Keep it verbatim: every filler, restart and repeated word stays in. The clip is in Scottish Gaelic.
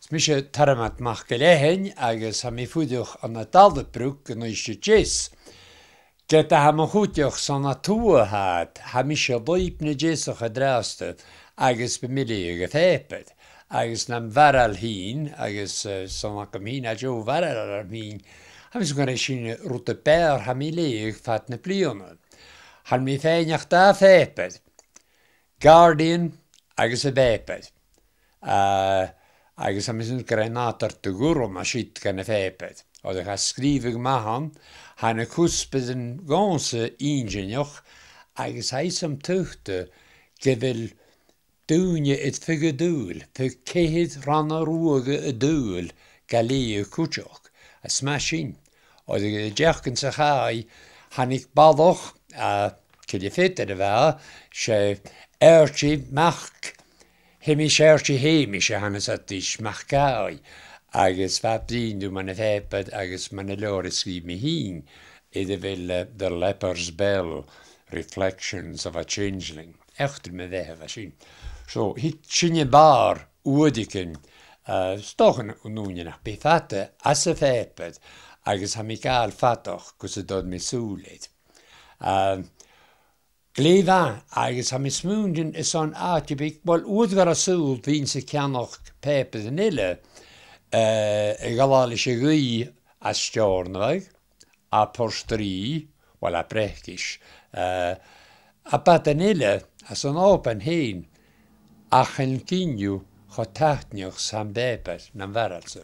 Is mise Tormod MacIlleathain agus tha mi a' fuireach ann an Dalabrog an Uibhist a Deas. Ged a tha mo chuideachd son a tuath, tha mise lùib na deasachadh an-dràsta agus bidh mi a' leughadh a' phàipeir. Agus nam bharail fhìn, agus, eh, 's ann agam fhìn a tha deagh bharail orm fhìn, tha mi a' smaoineachadh gur e sin rud a b' fheàrr a tha mi a' leughadh fad na bliadhna. Chan eil mi a' faighneachd dà phàipear, Guardian agus a' phàipear. Ah, agus tha mi a' smaoineachadh gur e nàdar de dh'urram a tha siud dhan a' phàipear. Oir tha e sgrìobhte gu math ann, tha na cuspairean dhòmhsa inntinneach, agus tha fhios agam tuilleadh gu bheil daoine air feadh an t-saoghail, feadh ceithir rannan ruadha an t-saoghail, ga leughadh cuideachd. Is math sin. Oir an t-seachdain sa chaidh, thàinig balach, a, cille pheadair a bha e, 's e Archie Mac, Hamish Archie Hamish a th' ann, is iad is Mac Càigh, agus bha e a' bruidhinn rium mun a' phàipear agus mun an leabhar a sgrìobh mi fhìn, air a bheil, eh, The Leper's Bell, Reflections of a Changeling. Eachdraidh mo bheatha a bha sin. So, thig sinne bàrr uaireigin, eh, 's dòcha an ùine nach bi fada, às a' phàipear, agus tha mi a' gabhail fadachd gus an toir mi sùil air. Eh, glè mhath, agus tha mi a' smaoineachadh airson àite beag, uill, uair a dh'fhàg sinn sùil, bhithinn-sa a' ceannach pàipearan eile, eh, a' dol leis a' ghaoith à Steòrnabhagh, à Port Rìgh, uill, à Breacais, eh, à badan eile, às an Òban fhèin, ach chan eil cinneadh cho taitneach 's a tha am pàipear nam bharail-sa.